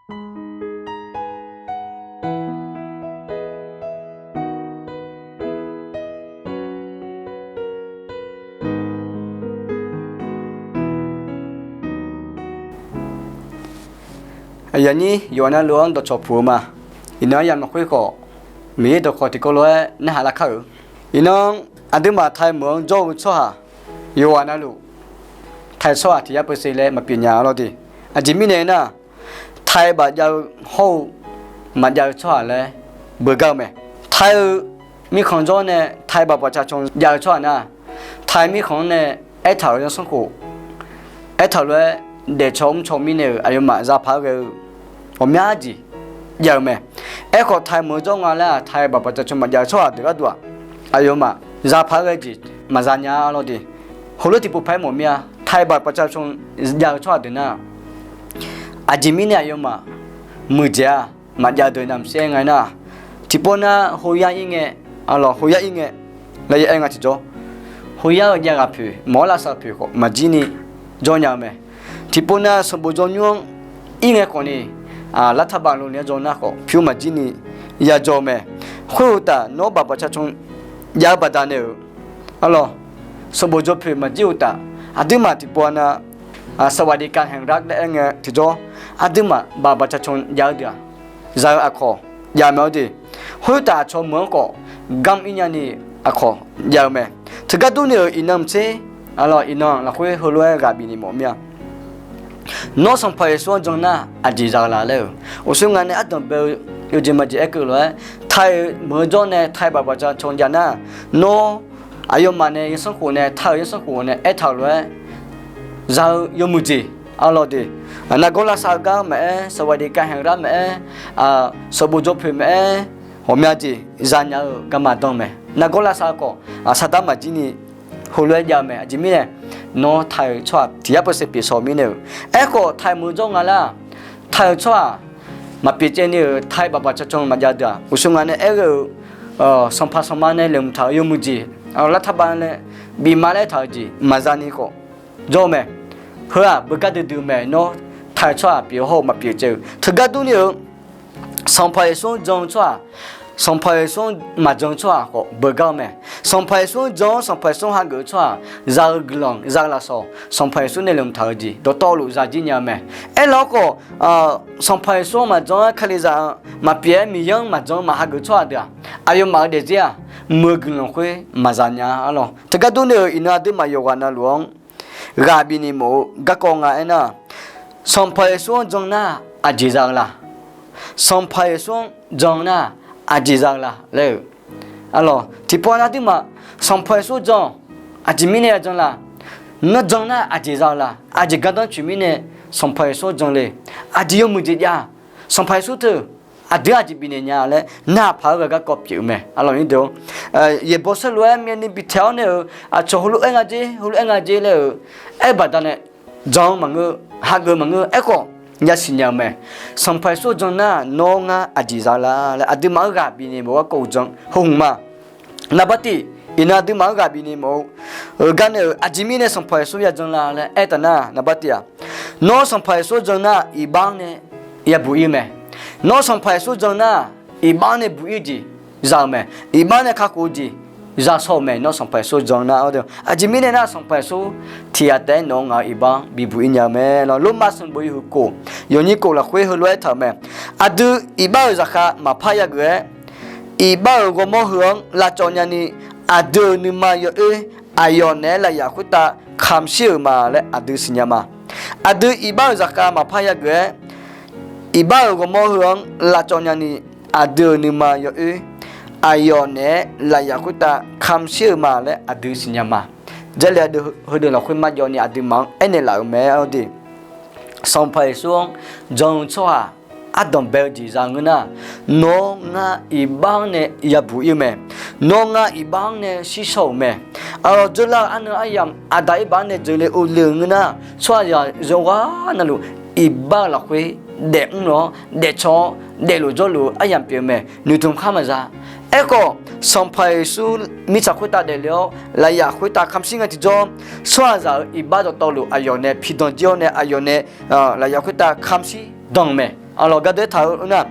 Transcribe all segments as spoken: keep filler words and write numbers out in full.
Aqyuif aqnyir yawqha navluf-anr dawqcawq puq-eu ma. Iqnan aryamq lafkhoer khawf, Miqyaer dawqkawq tiqkawv lof-aer narhaq lar kar-euq. Iqnan aqduimaf tai meuq-anr jawr-eu tsawrhaq yawqghaq navluf, tai tsawrhaq tiq yar peusev laer maqpyeuf nya-a lawr de. Aqjeq mirnae aernar, tai bafjav-eu hawr-eu maqjav-eu tsawrhaq laer beugar-eu mae. Tai-eu mirkhanq jawr nae tai bafbafcacawng jav-eu tsawrhaq nar, tai mirkhanq-anr nae aertaq-euq zanrsanrkhof, aertaq lof-aer daefcaw mrcaw mirnae-euq aqyawfmaf zapaq-aer ghae-eu ghawqmya jeq jav-eu mae. Aerkhawf, tai meuq-eu jawr nga laer-aq, tai bafbafcacawng maqjav-eu tsawrhaq deuq gharduq-aq, aqyawfmaf zapaq-aer ghae jeq maqza nya-a lawr de. Heulof tiqpov paq-aer mawf mir-a, tai bafbafcacawng jav-eu tsawrhaq deuq nar, aqjeq mirnae aqyawfmaf muiqdzaeq-a maqjav deuq navmaqtser aer nga aernar, tiqpov nar hoyar ir ngae, aqlawq hoyar ir ngae laer ya aer nga tiqjawr, hoyar-eu jav ghaq poeq mawq-awr lavsav poeq khawf maqjir ni jawr nya-eu mae. Tiqpov nar sanqbof jawr nymr-anr ir ngae khawf ni, lavtaq baf lov ni-anr jawr nar khawf pyur maqjir ni ya jawr-eu mae. Khoeruqtaf nawr bafbafcacawng jav-eu baqdanae-euq, aqlawq sanqbof jawr poeq maqjir uqtaf, aqduimaf tiqpov-a nar, สวัสดิการแห่งรัฐ laer aer ngae tiqjawr, aqduimaf bafbafcacawng jav-eu deuq-aq, za-eu aqkawq jav mae-awr de. Khoertaf aqcawq meuq-anr khawf garmr ir nyani aqkawq jav-eu mae. Teugar durni-euq iqnan maqtser, aqlawq iqnan lafkhoer heulof-aer ghaq bifni mawf mir-a. Nawr Sanqpaq Yeqsur-anr jan nar aqjeq za-eu la laer-euq, uqshoe ngaq nae ardanq bae-eu yawjeq maqjeq aerkeuv lof-aer, tai-euq meuq-eu jawr nae tai bafbafcacawng jav nar, nawr aqyawfmaf nae zanrsanrkhof nae tai-euq zanrsanrkhof nae aertaq-euq lof-aer za-eu yawmuiq jeq, aqlawq de, nargawr lavsav-eu gar maqaer, สวัสดิการแห่งรัฐ maqaer, sanqbof jawr poeq maqaer, ghawqmya jeq zanya-eu garma dan mae. Nargawr lavsav khawf saqdar maqjir ni heulof-aer jav-eu mae. Aqjeq mirnae nawr tai-euq tsawrhaq tiq yar peuseq pyeuf shaw mirnae-euq, aerkhawf tai meuq-eu jawr nga lar, tai-euq tsawrhaq maqpyeuf caev ni-euq tai bafbafcacawng maqjav deuq-aq, uqshoe ngaq nae aer ghae-euq sanqpaq sanqma nae laeqhmq taq-euq yawmuiq jeq, lavtaq baf nae bif ma laer taq-euq jeq maqza ni khawf jawr-eu mae. Heu-aq beugar duidui mae. Nawr tai-euq tsawrhaq pyeuf hawr-eu maqpyeuf caev-eu teugar durni-euq, Sanqpaq Yeqsur-anr jan-eu tsawrhaq, Sanqpaq Yeqsur-anr maqjan-eu tsawrhaq khawf beugar-eu mae. Sanqpaq Yeqsur-anr jan-awr Sanqpaq Yeqsur hageuf-eu tsawrhaq, za-eu guiqlanq za-eu lafsawq Sanqpaq Yeqsur nae laeqhmq taq-eu jeq dawqtawvluf zajir nya-eu mae. Aerlar-awr khawf, Sanqpaq Yeqsur-anr maqjan-aer kalizaq-anr maqpyeuf-aer Miqyaer-anr maqjan-anr maqhageuf tsawrhaq deuq-aq, aqyawfmaf-euq daefzir-aq, muiq-eu guiqlanq khoer maqza nya-a lawr. Teugar durni-euq iqnan aqduimaf yawqghaq navluf-anr ghaq bifni mawf-eu garkawv nga aernar, Sanqpaq Yeqsur-anr jan nar aqjeq za-eu la? Sanqpaq Yeqsur-anr jan nar aqjeq za-eu la laer-euq, aqlawq tiqpov nar aqduimaf Sanqpaq Yeqsur jan-awq, aqjeq mirnae ya jan la? Nawr jan nar aqjeq za-eu la? Aqjeq gardanr coeq mirnae Sanqpaq Yeqsur-anr jan le? Aqjeq yawmuiq jeq jav-a? Sanqpaq Yeqsur teu aqdui-anr aqjeq bifnaeq nya laer narhaq paq-aer ghae garkawv pyeuf-eu mae, aqlawq nir deuq-or. Yaeqbawq saerlu-aer myavnuiv bitaeq-awr nae-euq aqcawq heulof-aer nga jer, heulof-aer nga jer laer-euq aer-eu baqdanae jan-eu maqngeur, hageuf maqngeur. Aerkhawf yasiq nya-eu mae. Sanqpaq Yeqsur jan nar nawr ngar aqjeq za-eu la laer aqduimaf-anr ghaq bifni mawf-eu garkawv uqdzan heu hmq ma. Naqbar tiq, iqnan aqduimaf-anr ghaq bifni mawf-eu gar nae-euq aqjeq mirnae Sanqpaq Yeqsur ya jan la laer aertaq nar, naqbar tiq-aq, nawr Sanqpaq Yeqsur jan nar iqbax-anr nae yabuq ir-eu mae. Nawr Sanqpaq Yeqsur jan nar iqbax-anr nae buq ir-eu jeq za-eu mae. Iqbax-anr nae kakhof-eu jeq za shaw-euq mae. Nawr Sanqpaq Yeqsur jan nar-awr, aqjeq mirnae nar Sanqpaq Yeqsur tiq ghaq taef-aer nawq-anr ngaq-euq iqbax-anr bibuq ir nya-eu mae. Lawrmav sanqbof yawhuiq kof yawnyir kof lafkhoer heulof-aer taq-euq mae. Aqdui iqbax-euq zaqkhav maqpar yageuf-aer, iqbax-euq ghawrmawr heu-anr lavcawv nyani, aqdui-euq nuima yawoer aqyawf naeq-aer lafyaq khoertav kamq shir-euq ma laer aqdui siqnya ma. Aqdui iqbax-euq zaqkhav maqpar yageuf-aer, iqbax-euq ghawrmawr heu-anr lavcawv nyani, aqdui-euq nuima yawoer aqyawf naeq-aer lafyaq khoertav kamq shir-euq ma laer aqdui siqnya ma. Jarlif aqdui heudeuq lafkhoer marjawv ni aqduimaf-anr aernaeq laf-euq mae-awr de. Sanqpaq Yeqsur-anr jan-eu tsawrhaq ardanq bae-eu jeq za ngeur nar, nawr ngar iqbax-anr nae yabuq ir-eu mae. Nawr ngar iqbax-anr nae shir shaw-euq mae. Aqlawq dzeurlar-eu arnan aryamq aqda irbaf-anr nae dzeurle urle-eu ngeur nar, tsawrhaqzaq yawqghaq navluf iqbax-euq lafkhoer daefmr-awr daefcaw-awr daefluf jawrluf-eu aryamq pyeuf-eu mae. Noeqtmq khar maqza. Aerkhawf, Sanqpaq Yeqsur mirtsaq khoertav daefle-awr lafyaq khoertav kamq shir ngae tiqjawr, tsawrhaqzaq-euq iqbax dawqtawvluf aqyawf nae pidan jir-awr nae aqyawf nae lafyaq khoertav kamq shir dan-eu mae. Arlawq, gardeuv taq-eu nar,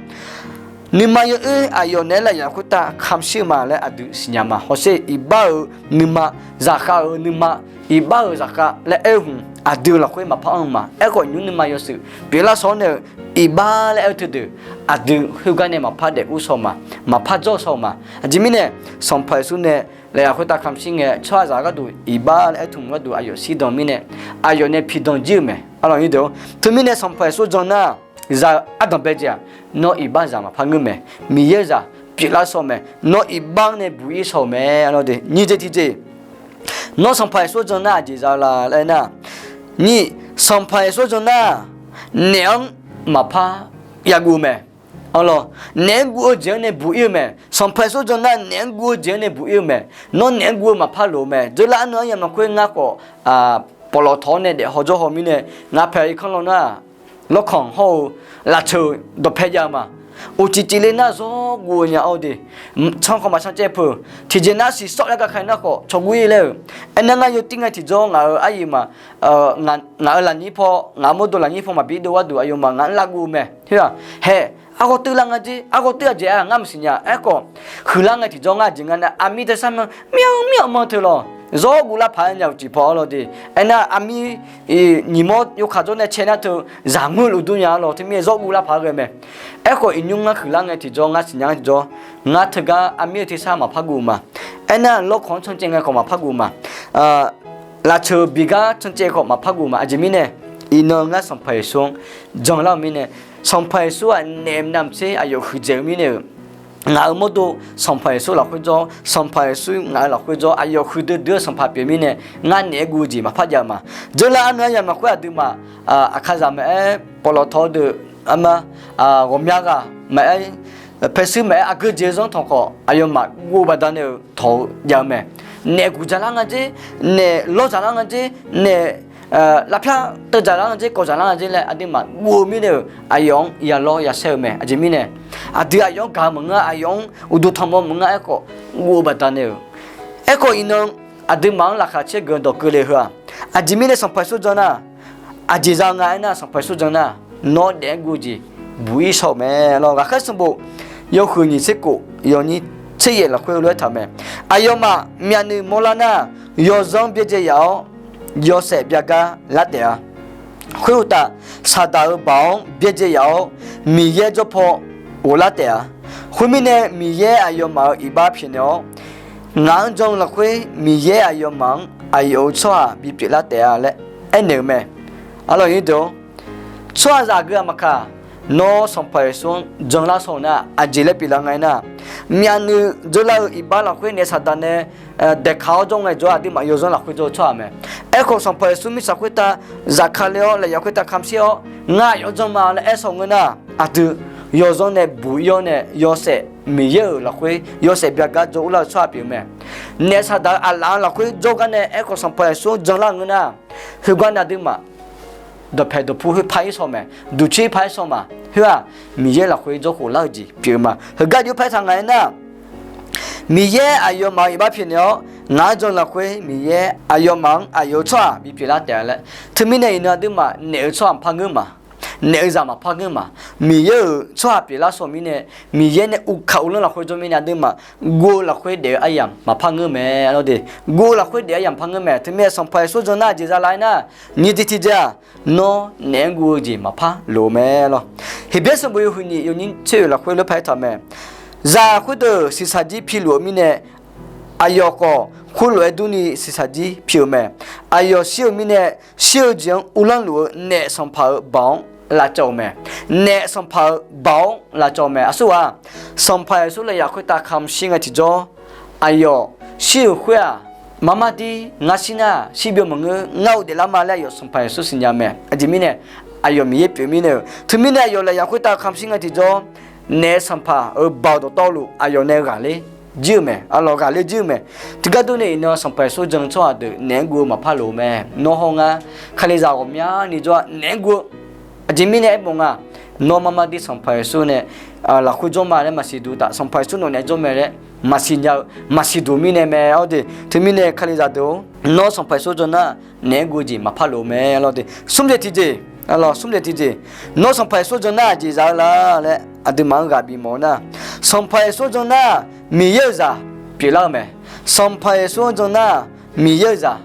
nuima yawoer aqyawf naeq-aer lafyaq khoertav kamq shir-eu ma laer aqdui siqnya ma. Hawsher iqbax-euq nuima, zaqkhav-euq nuima, iqbax-euq zaqkhav laer aer-eu hmq aqdui-euq lafkhoer maqpar anr-eu ma. Aerkhawf, nymr nuima yawshuif pyeuflar shaw-awr nae-euq iqbax laer aer-eu teudeuq aqdui khoergar nae maqpar daef ur shaw ma, maqpar jawr shaw ma. Aqjeq mirnae, Sanqpaq Yeqsur nae lafyaq khoertav kamq shir ngae, tsawrhaqzaq gharduq iqbax laer aer tmq gharduq aqyawf shirdan mirnae, aqyawf nae piqdan jir-eu mae. Arlawq, teumirnae Sanqpaq Yeqsur jan nar, za-eu ardanq bae jeq-aq, nawr iqbax zaq maqpar ngeur mae. Miqyaer-eu zaq pyeuflar shaw mae. Nawr iqbax-anr nae buq-ir shaw-euq mae. Arlawq, nyiq jeq tiqjeq, nawr Sanqpaq Yeqsur jan nar aqjeq za-eu la laer nar, nyiq, Sanqpaq Yeqsur jan nar, naef-anr maqpar yaguv-eu mae. Arlawq, naef-anr guv-eu jeq-anr nae buq-ir-eu mae. Sanqpaq Yeqsur jan nar naef-anr guv-eu jeq-anr nae buq-ir-eu mae. Nawr naef-anr guv-eu maqpar loq-eu mae. Dzeurlar arnan aryamq lafkhoer ngar khawf, pawqlawq tawq-awr nae daef haw jawr haw mirnae, ngaq paeq irkanr lawnmr-aq, lawrkanq hawr-eu lafceuq dawqpae jav-eu ma. Uqcif cifle nar zawr guv-eu nya-awr de, can khawf maqcan caev peuq. Tiqjeq nar siqsawr laer gakhae nar khawf cawguv-ir laer-euq. Aernar ngar yawtir ngae tiqjawr ngaq-euq aryiq ma, ngaq-euq lafnyir paw, ngaq-euq mawrdo lafnyir paw maqbi dov gharduq aqyawfmaf ngaq-anr lavguv-eu mae. Khoer-aq, haeq, arghawr teular nga jer, arghawr teular jeq-aq ngar maqsiq nya. Aerkhawf, huiqlar ngae tiqjawr ngar jeq nga nar, aqmir tersar ma, mir-anr mir-anr man teu lawq. Zawr guvlar paq-aer nya uqcif paw-awr lawr de. Aernar aqmir nyiq mawr yawkaq jawr nae cae nar teu, zaqnmr luf dur nya-a lawq. Teumirnae zawr guvlar paq-aer ghae mae. Aerkhawf, iqnymr ngar huiqlar ngae tiqjawr, ngar siqnya ngae tiqjawr, ngar teugar aqmir-eu tersar maqpar guv-eu ma. Aernar lawrkanq-anr cancaev ngae khawf maqpar guv-eu ma. Lafceuq bigar cancaev khawf maqpar guv-eu ma. Aqjeq mirnae, iqnan ngar Sanqpaq Yeqsur-anr janlar-eu mirnae, Sanqpaq Yeqsur-aq naef navmaqtser aqyawf huiqdzaeq-eu mirnae-euq, ngaq-euq mawrdo Sanqpaq Yeqsur lafkhoer jawr, Sanqpaq Yeqsur ngaq-euq lafkhoer jawr, aqyawf huiqdui dui-eu Sanqpaq pyeuf mirnae, ngar naef-aer guv-eu jeq maqpar jav-eu ma. Dzeurlar arnan aryamq lafkhoer aqduimaf, aqkaqzaq maqaer, pawqlawq tawq-eu deuq, arma, ghawqmya ghaq maqaer, paershuir maqaer, aqgeu jeq-eu zanr tanq khawf aqyawfmaf guv-eu baqdanae-euq tawq-eu jav-eu mae. Naef guq dzaqlar nga jer, naef lawr dzaqlar nga jer, naef lavpyar teuv dzaqlar nga jer, kawv dzaqlar nga jer laer aqduimaf guv-eu mirnae-euq aqyawf-anr ya lawr ya saer-eu mae. Aqjeq mirnae, aqdui aqyawf-anr gaq-eu maqngeur, aqyawf-anr uqduq tanqmawr maqngeur, aerkhawf guv-eu baqdanae-euq. Aerkhawf iqnan aqduimaf-anr laqkhaq caer geuf-eu dawq keuvle heu-aq, aqjeq mirnae Sanqpaq Yeqsur jan nar, aqjeq za nga aernar, Sanqpaq Yeqsur jan nar, nawr daef-aer guv-eu jeq buq-ir shaw-euq mae lawr. Ghaqkhaer sanqbof yawhuiq nyiq tser kof, yawnyir tser yaef lafkhoer lof-aer taq-eu mae. Aqyawfmaf myavnuiv mawrlar nar, yawzanr byaerdzae yaf-awr, yawshaef byagar lar taef-a. Khoeruqtaf, saqdaq-euq baoq-anr byaerdzae yaf-awr, Miqyaer jawrpaw ghoflar taef-a. Khoermirnae, Miqyaer aqyawfmaf-euq iqbax pyaeqnaeq-awr, ngaq-anr jan-eu lafkhoer Miqyaer aqyawfmaf-anr aqyawf-euq tsawrhaq bipyeuf lar taef-a laer aernaeq-eu mae. Arlawr, tsawrhaqzaq aqgeu aqmaqkaq, nawr Sanqpaq Yeqsur-anr janlar shaw-euq nar, aqjeq laer pyeuflar nga aernar, myavnuiv dzeurlar-eu iqbax lafkhoer naef saqdaq nae daeqkaq-awr jawr ngaejawr, aqduimaf yawzanr lafkhoer jawr-eu tsawrhaq mae. Aerkhawf, Sanqpaq Yeqsur mirtsaq khoertav zafkale-awr, lafyaf khoertav kamq shir-awr, ngar aqyawf-anr jan ma laer aer shaw ngeur nar, aqdui yawzanr nae buq-ir-awr nae yawshaef, Miqyaer-euq lafkhoer yawshaef byagar jawr urlar-eu tsawrhaq pyeuf-eu mae. Naef saqdaq-euq aqlaf-anr lafkhoer jawrgar nae aerkhawf Sanqpaq Yeqsur-anr janlar ngeur nar, heugar nae aqduimaf dawqpaeq dawqpur khoer par-ir shaw mae, duqcir par-ir shaw ma. Khoer-aq, Miqyaer lafkhoer jawrkhof lar-eu jeq pyeuf-eu ma. Heugar jov par-ir taq nga aernar, Miqyaer aqyawfmaf-euq iqbax pyaeqnaeq-awr, ngaq-anr jan lafkhoer Miqyaer aqyawfmaf-anr aqyawf-euq tsawrhaq bipyeuf lar taef-a laer. Teumirnae iqnan aqduimaf naef-eu tsawrhaq maqpar ngeur ma. Naef-eu zaq maqpar ngeur ma. Miqyaer-euq tsawrhaq pyeuflar shaw mirnae, Miqyaer nae uvkaq uvlanr lafkhoer jawr mirnae aqduimaf guv-eu lafkhoer daef-eu aryamq maqpar ngeur mae lawr de. Guv-eu lafkhoer daef-eu aryamq maqpar ngeur mae. Teumirnae Sanqpaq Yeqsur jan nar aqjeq za la aernar, nyiq jeq tiqjeq-aq, nawr naef-aer guv-eu jeq maqpar loq-eu mae lawr. Heqbyaer sanqbof yawhuiq nyiq yawnyir tser oeq lafkhoer lof-aer par-aer taq-eu mae. Zaq khoerdeuq shiqshaq jir piluf-eu mirnae, aqyawf khawf khoerlof-aer durni shiqshaq jir pi-euq mae. Aqyawf shir-eu mirnae, shir-eu jeq-anr uvlanr luf-eu naef sanqpaq-euq baoq-anr lavcawv-euq mae. Naef sanqpaq-euq baoq-anr lavcawv-eu mae. Aqsurghaq, Sanqpaq Yeqsur lafyaf khoertav kamq shir ngae tiqjawr, aqyawf shir-euq khoer-aq, marmar dir ngar shir nar shirbyov maqngeur, ngar uqdaef lar ma laer aqyawf Sanqpaq Yeqsur siqnya mae. Aqjeq mirnae, aqyawf Miqyaer pyeuf mirnae-euq teumirnae aqyawf lafyaf khoertav kamq shir ngae tiqjawr, naef sanqpaq-euq baoq dawqtawvluf aqyawf nae ghaqler jir-eu mae. Aqlawq ghaqler jir-eu mae. Tiqgar durni iqnan Sanqpaq Yeqsur jan-eu tsawrhaq deuq naef-aer guv-eu maqpar loq-eu mae. Nawr hawr ngar, Kalizaq ghawqmyani jawr-a naef-aer guv-eu. Aqjeq mirnae aermawf nga, nawr marmar dir Sanqpaq Yeqsur nae lafkhoer jawr ma laer maqsiq duq taf, Sanqpaq Yeqsur nawq naeq-aer jawr mae laer maqsiq nya-eu maqsiq duq mirnae mae. Awr de, teumirnae Kalizaq deuq-or, nawr Sanqpaq Yeqsur jan nar naef-aer guv-eu jeq maqpar loq-eu mae lawr de. Smr jeq tiqjeq, Arlawq, smr jeq tiqjeq, nawr Sanqpaq Yeqsur-anr jan nar aqjeq za-eu la laer aqduimaf-anr ghaq bimawf-eu nar, Sanqpaq Yeqsur-anr jan nar Miqyaer-euq zaq pyeuflar-eu mae. Sanqpaq Yeqsur-anr jan nar Miqyaer-euq zaq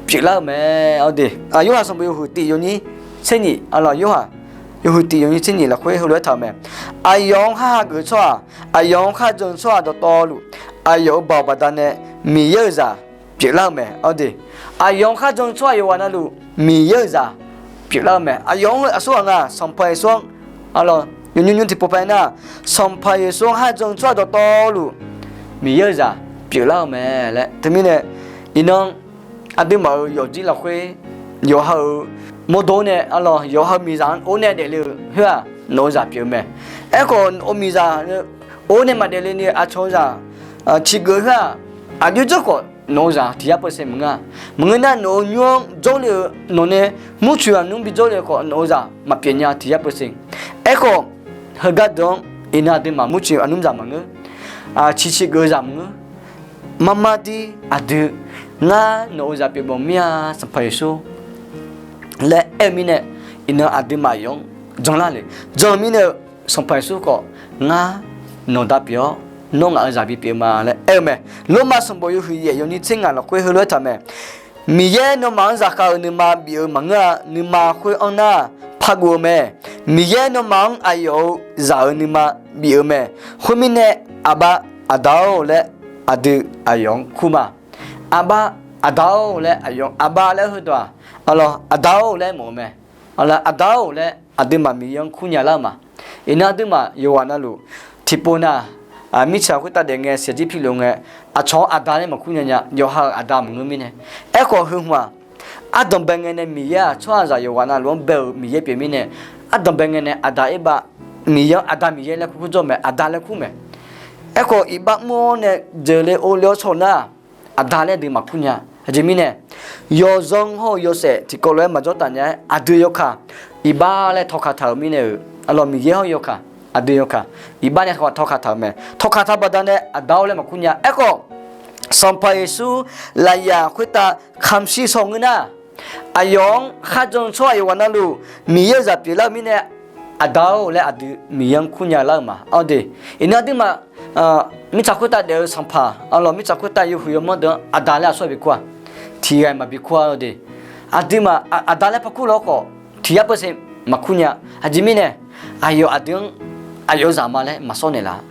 pyeuflar-eu mae. Awr de, Yorhaq sanqbof yawhuiq tiq yawnyir tser nyif, arlawq, Yorhaq yawhuiq tiq yawnyir tser nyif lafkhoer heulof-aer taq-eu mae. Aqyawf-anr khar hageuf-eu tsawrhaq, aqyawf-anr khar jan-eu tsawrhaq dawqtawvluf, aqyawf-euq baoq baqdanae Miqyaer-euq zaq pyeuflar-eu mae. Awr de, aqyawf-anr khar jan-eu tsawrhaq yawqghaq navluf Miqyaer-euq zaq pyeuflar-eu mae. Aqyawf-anr heu aqsurghaq nga, Sanqpaq Yeqsur-anr, arlawq, yawqnymr nymr tiqpov paenar, Sanqpaq Yeqsur-anr khar jan-eu tsawrhaq dawqtawvluf Miqyaer-euq zaq pyeuflar-eu mae laer. Teumirnae, iqnan aqduimaf-euq yawqjir lafkhoer yawqha-euq mawrdo nae, arlawq, yawqha-euq miqzaq-anr or nae daefle-eu khoer-aq, nawq-euq zaq pyeuf-eu mae. Aerkhawf, nawq-euq miqzaq or nae maqdaefle ni-eu aqcawq-eu zaq ciqgeuf khoer-aq, aqjox dzeur khawf nawq-euq zaq tiq yar peusen maqngeur-a. Maqngeur nar, nawq-euq nymr-anr jawrle-eu, nawq nae murcoeq aqnmr bijawr le-eu khawf, nawq-euq zaq maqpyeuf nya tiq yar peusen. Aerkhawf, heugar deuq-anr iqnan aqduimaf murcoeq aqnmr zaq maqngeur, ciqciq geuf-eu zaq maqngeur. Marmar dir aqdui, ngar nawq-euq zaq pyeufmawf mir-a, Sanqpaq Yeqsur laer aer-eu mirnae, iqnan aqduimaf aqyawf-anr janlar le. Jan-eu mirnae-eu, Sanqpaq Yeqsur khawf, ngar nawqda pyeuf-awr, nawr ngaq-euq zaq bipyeuf ma laer aer-eu mae. Lormav sanqbof yawhuiq yaef yawnyir tser ngaq lafkhoer heulof-aer taq mae. Miqyaer nawmaf-anr zaqkhav-euq nuima bif-eu maqngeur-a. Nuima khoer anr nar, par guv-eu mae. Miqyaer nawmaf-anr aqyawf-euq zaq-euq nuima bif-eu mae. Khoermirnae, Aqbax, Aqda-or laer aqdui aqyawf-anr kur ma. Aqbax, Aqda-or laer aqyawf-anr Aqbax laer heudawq-aq, arlawq, Aqda-or laer mawf-eu mae. Arlawq, Aqda-or laer aqduimaf Miqyaer-anr kur nya lar-eu ma. Iqnan aqduimaf yawqghaq navluf tiqpov nar, mirtsaq khoertav daef ngae, saeqjir piluf ngae, aqcawq-anr Aqda laer maqkur nya nya, yawqha-euq Aqda maqngeur mirnae. Aerkhawf heu hmq-aq, ardanqbae ngae nae Miqyaer-aq tsawrhaqzaq yawqghaq navluf-anr bae-euq Miqyaer pyeuf mirnae, ardanqbae ngae nae Aqda Erbav, Miqyaer-anr Aqda Miqyaer laer kur kur jawr mae, Aqda laer kur mae. Aerkhawf iqbax mr-awr nae jeuqle ovle-awr caw nar, Aqda laer aqdui maqkur nya. Aqjeq mirnae, yawzanr hawr-eu yawshaef tiqkawv lof-aer maqjawr taf nya-aer, aqdui yawkaq iqbax laer tawqkaq taq-euq mirnae-euq, arlawq, Miqyaer hawr-eu yawkaq, aqdui yawkaq iqbax nae tawqkaq taq-euq mae. Tawqkaq taq baqdanae Aqda-or laer maqkur nya. Aerkhawf, Sanqpaq Yeqsur lafyaq khoertav kamq shir shaw ngeur nar, aqyawf-anr kharjan-eu tsawrhaq yawqghaq navluf Miqyaer-euq zaq pyeuflar-eu mirnae, Aqda-or laer aqdui Miqyaer-anr kur nya lar-eu ma. Awr de, iqnan aqduimaf mirtsaq khoertav daef-eu sanqpaq, arlawq, mirtsaq khoertav yawhuiq yawmanr deuq-anr Aqda laer aqsur-aer bi kur-a? Tiqghaq maqbi kur-a. Awr de, aqduimaf Aqda laer par kur lawr khawf, tiq yar peusen maqkur nya. Aqjeq mirnae, aqyawf aqdui-anr aqyawf-eu zaqma laer maqsawr naeqlaf.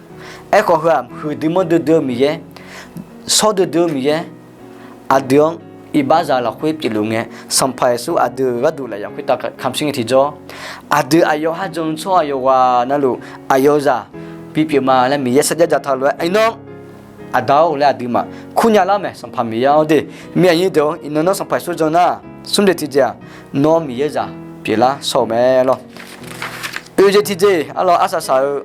Aerkhawf heu-aq, huiqdui manrdui dui-eu Miqyaer, shawr dui dui-eu Miqyaer, aqdui-anr iqbax zaq lafkhoer pyeufluf ngae, Sanqpaq Yeqsur aqdui-euq gharduq lafyaq khoertav kamq shir ngae tiqjawr, aqdui aqyawf kharjan-eu tsawrhaq yawqghaq navluf aqyawf-eu zaq bipyeuf ma laer Miqyaer sarjax jataq lof-aer iqnan, Aqda-or laer aqduimaf kur nya lar mae. Sanqpaq Miqyaer-anr de, mir aqnyir deuq-or, iqnan nawr Sanqpaq Yeqsur jan nar, smr jeq tiqjeq-aq, nawr Miqyaer-eu zaq pyeuflar shaw-eu mae lawr. Oeq jeq tiqjeq, arlawq, arsaq saq-eu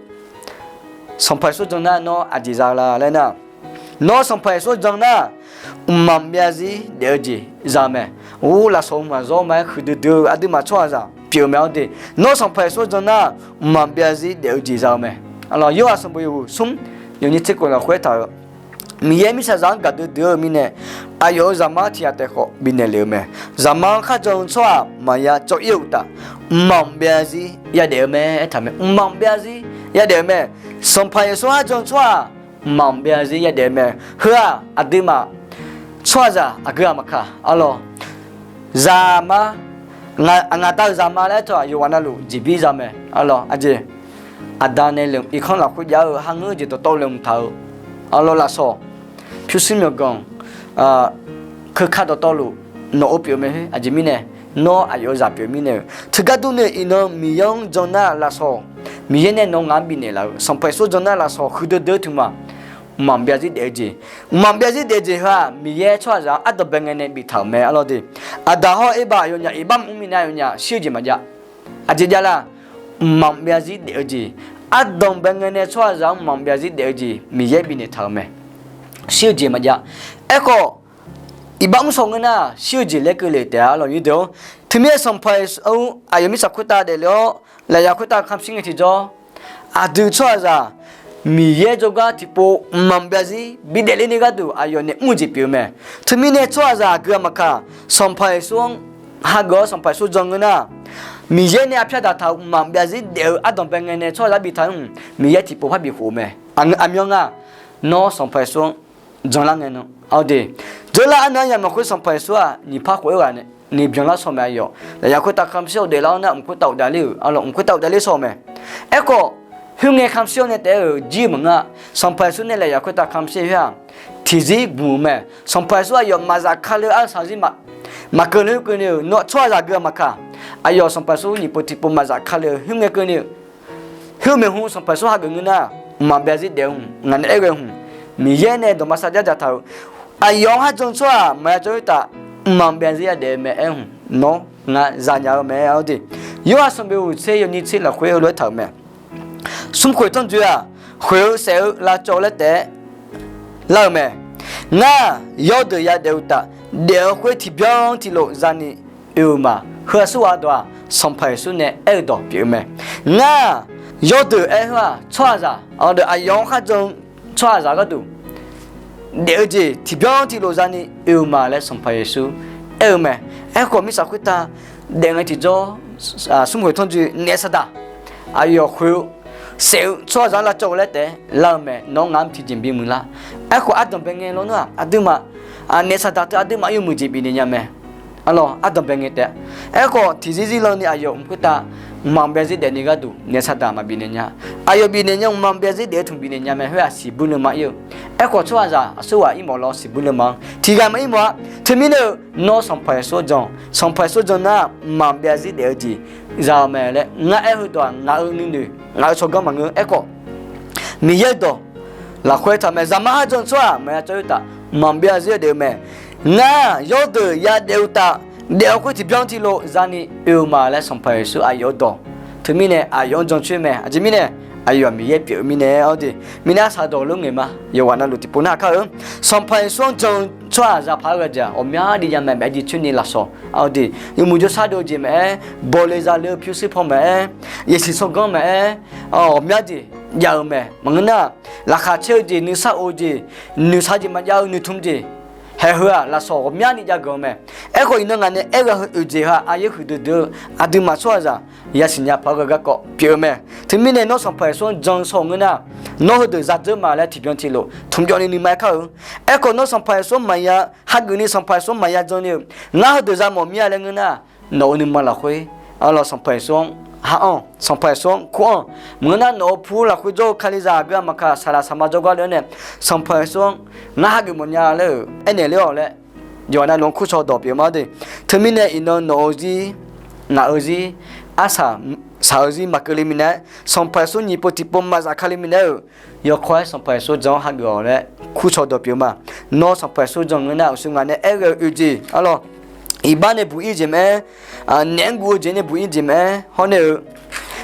Sanqpaq Yeqsur jan nar nawr aqjeq za-eu la laer nar, nawr Sanqpaq Yeqsur jan nar, mqmaq byav zir daef-eu jeq za-eu mae. Or, lafsawq hmq-aq zawr ma-aer huiqdui dui-eu aqduimaf tsawrhaqzaq pyeuf-eu mae. Awr de, nawr Sanqpaq Yeqsur jan nar, mqmaq byav zir daef-eu jeq za-eu mae. Arlawq, Yorhaq sanqbof yawhuiq smr yawnyir tser khof lafkhoer taq-euq, Miqyaer mirtsaqzaq-anr gaqdui dui-eu mirnae, aqyawf-euq zaqmar tiq ghaq taef khawf bifnaeq lef-eu mae. Zaqmar-anr kharjan-eu tsawrhaq maqya cawv-ir-eu uqtaf, mqmaq byav zir yadaef-eu mae aertaq mae. Mqmaq byav zir yadaef-eu mae. Sanqpaq Yeqsur kharjan-eu tsawrhaq mqmaq byav zir yadaef-eu mae. Heu-aq, aqduimaf tsawrhaqzaq aqgeu ghaq maqkaq, arlawq, zaqmar, ngaq da-euq zaqmar laer teu-aq yawqghaq navluf jeqbir za mae. Arlawq, aqjeq, Aqda nae irkanr lafkhoer jav-eu kharngeur-eu jeq dawqtawvluf laeqhmq taq-eu, arlawq, lafsawq, pyurshuir myawqganq, keuka dawqtawvluf nawq-eu pyeuf mae. Khoer aqjeq mirnae, nawr aqyawf-eu zaq pyeuf mirnae-euq teugar durni iqnan Miqyaer-anr jan nar lafsawq, Miqyaer nae nawr ngaq-anr bifnaeq laf-eu, Sanqpaq Yeqsur jan nar lafsawq huiqdui dui-eu tmq-aq, mqmaq byav zir daef-eu jeq. Mqmaq byav zir daef-eu jeq heu-aq, Miqyaer tsawrhaqzaq-anr ardanqbae ngae nae biftaq-euq mae. Arlawq de, Aqda hawr Erbav aqyawfnyaf iqbax mr mirnae aqyawfnyaf shir-eu jeq maqjav. Aqjeq javlar, mqmaq byav zir daef-eu jeq, ardanqbae ngae nae tsawrhaqzaq-anr mqmaq byav zir daef-eu jeq Miqyaer bifnaeq taq-euq mae. Shir-eu jeq maqjav. Aerkhawf, iqbax mr shaw ngeur nar, shir-eu jeq laer keuvle taef-a. Arlawq, nymr deuq-or, teumirnae Sanqpaq Yeqsur aqyawf mirtsaq khoertav daefle-awr, lafyaq khoertav kamq shir ngae tiqjawr, aqdui tsawrhaqzaq Miqyaer jawrgar tiqpov mqmaq byav zir bidaef ler ni gharduq aqyawf nae mr-eu jeq pyeuf-eu mae. Teumirnae tsawrhaqzaq aqgeu ghaq maqkaq, Sanqpaq Yeqsur-anr hageuf-awr Sanqpaq Yeqsur jan ngeur nar, Miqyaer nae arpyar daqtaq-euq mqmaq byav zir daef-eu ardanqbae ngae nae tsawrhaqzaq bi taq-anr, Miqyaer tiqpov parbi khof-eu mae. Aqmyan nga, nawr Sanqpaq Yeqsur-anr janlar ngae nan, aqde, dzeurlar arnan-anr yamawf khoer Sanqpaq Yeqsur-aq nyiq par khof-aer ghaq nae ni byanlar shaw mae. Aqyawf laeq yaf khoertav kamq shir-awr daeflar-awr nar, mq khoertav uqdaf ler-euq, aqlawq mq khoertav uqdaf ler shaw mae. Aerkhawf, khoerngae kamq shir-awr nae taef-aer-euq jir-eu maqngeur-a. Sanqpaq Yeqsur nae laeq yaf khoertav kamq shir khoer-aq, tiqzir gmq-eu mae. Sanqpaq Yeqsur aqyawf maqzaf kale-eu arsaq zir maqkeuv le khoerkeuvni-euq nawr tsawrhaqzaq gui-a maqkaq, aqyawf Sanqpaq Yeqsur nyiq pov tiqpov maqzaf kale-eu khoerngae keuvni-eu, khoer maeqhu Sanqpaq Yeqsur hageuf ngeur nar, mqmaq byav zir daef-eu hmq, ngaq nae aer ghae hmq, Miqyaer nae dawqma sarjax dzaqtaq-euq, aqyawf-anr kharjan tsawrhaq maqya cawv-ir taf, mqmaq byav zir yadaef-eu mae aer hmq, nawr ngar zanya-eu mae, aqde. Yorhaq sanqbof uqtser yawnyir tser lafkhoer heulof-aer taq-euq mae. Smrkhoeq tanrjoe-aq, khoeq-eu saef-eu lavcawv-eu laer taef-aer lar-eu mae. Ngar yawrdeuq yadaef uqtaf, daef-eu khoer tiqbyan tiqlof zani oe-eu ma. Heu aqsurghaq dawq-aq, Sanqpaq Yeqsur nae aer-eu dawq pyeuf-eu mae. Ngar yawrdeuq aer-eu-aq, tsawrhaqzaq, aqdeuq aqyawf-anr kharjan-eu tsawrhaqzaq gharduq daef-eu jeq tiqbyan tiqlof zani oe-eu ma laer Sanqpaq Yeqsur aer-eu mae. Aerkhawf, mirtsaq khoertav daef ngae tiqjawr, smrkhoeq tanrjoe naef saqdaq, aqyawf khoeq-eu saef-eu tsawrhaqzaq-anr lavcawv-eu laer taef-aer lar-eu mae. Nawr ngaq-anr tiqjeq bimuiq lar. Aerkhawf, ardanqbae ngae lawnmr-aq, aqduimaf, naef saqdaq teu aqduimaf yawmuiq jeq bifnaeq nya mae. Aqlawq, ardanqbae ngae taef-a. Aerkhawf, tiqzir zir lanni aqyawf mq khoertav mqmaq byav zir daefni gharduq naef saqdaq maqbifnaeq nya. Aqyawf bifnaeq nya, mqmaq byav zir daef-eu tmq bifnaeq nya mae. Khoer-aq, siqbuir leuma ir-eu. Aerkhawf, tsawrhaqzaq aqsurghaq irmawf law siqbuir leuma-anr tiqghaq maqir mawf-a. Teumirnae-eu, nawr Sanqpaq Yeqsur jan, Sanqpaq Yeqsur jan nar, mqmaq byav zir daef-eu jeq za-eu mae laer ngar aer-eu dawq-aq, ngaq-euq nuinoeq, ngaq-euq tsawrganr maqngeur. Aerkhawf, Miqyaer dawq lafkhoer taq mae. Zaqmar kharjan tsawrhaq maqya cawv-ir taf, mqmaq byav zir daef-eu mae. Ngar yawrdeuq yadaef uqtaf, daef-eu khoer tiqbyan tiqlof zani oe-eu ma laer Sanqpaq Yeqsur aqyawf-eu dawq. Teumirnae aqyawf-anr jancoer mae. Aqjeq mirnae, aqyawf-aq Miqyaer pyeuf-eu mirnae, aqde. Mirnae arsaq dawq lof ngaeq ma. Yawqghaq navluf tiqpov narhaq kar-eu, Sanqpaq Yeqsur-anr jan-eu tsawrhaqzaq paq-aer ghae jeq-aq, ghawqmyani jav mae. Baef-aer jeq coer ni lafsawq, aqde, yawmuiq jawrshar dov-eu jeq maqaer, bawle zale-eu pyurshuir paw maqaer, yasiq tsawrganr maqaer, ghawqmyani jav-eu mae. Maqngeur nar, laqkhaq caer-eu jeq, nuisar of-eu jeq, noeqshaq jeq maqjav-eu noeqtmq jeq, haeq heu-aq lafsawq ghawqmyani jav geuf-eu mae. Aerkhawf, iqnan ngaq nae aer-eu gaq heu oeq jeq ha aqyaer huiqdui dui-eu aqduimaf tsawrhaqzaq yasiq nya paq-aer ghae garkawv pyeuf-eu mae. Teumirnae nawr Sanqpaq Yeqsur-anr jan-eu shawr-eu ngeur nar, nawr heudeuq zadzeur ma laer tiqbyan tiqlof tmqjawvni nuima-aer kar-eu. Aerkhawf, nawr Sanqpaq Yeqsur-anr maqya, hageuf ni Sanqpaq Yeqsur-anr maqya jan ni-eu, ngar heudeuq za mawf mir-a laer ngeur nar, nawq-euq nuima lafkhoer, aqlawq Sanqpaq Yeqsur-anr ha-anr, Sanqpaq Yeqsur-anr kur-anr, maqngeur nar nawq-euq pu lafkhoer jawr-eu Kalizaq aqgeu aqmaqkaq saqlaq saqma jawrgar le-awr nae, Sanqpaq Yeqsur-anr ngar hageuf mawfnya laer-euq aernaeq ler-awq laer, yawqghaq navluf-anr kur caw dawq pyeuf ma de. Teumirnae iqnan nawq-eu zir, ngaq-eu zir, arsaq saq-eu zir maqkeuv le minav-aer, Sanqpaq Yeqsur nyiq pov tiqpov maqzaf ka le minav-euq, yawkawr-aer Sanqpaq Yeqsur jan-anr hageuf-awq laer kur caw dawq pyeuf ma. Nawr Sanqpaq Yeqsur jan ngeur nar, uqshoe ngaq nae aer ghae-eu oeq jeq, aqlawq, iqbax nae buq-ir jeq maqaer, naeq-anr guv-eu jeq nae buq-ir jeq maqaer, hawr nae-eu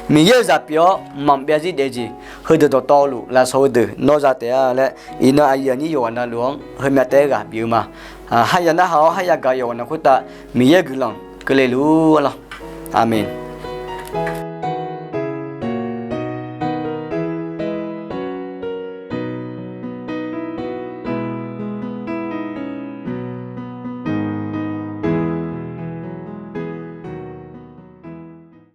Miqyaer-euq zaq pyeuf-awr maqbyav zir daef jeq, heudeuq dawqtawvluf lafsawq heudeuq nawr za taef-a laer, iqnan aqyuif aqnyir yawqghaq navluf-anr heumya taef-aer ghaq pyeuf-eu ma. Haya narhaq-awr haya gaq yawqghaq navluf khoertav Miqyaer-euq guiqlanq keuvle luf-ur, aqlawq. Aqmeq.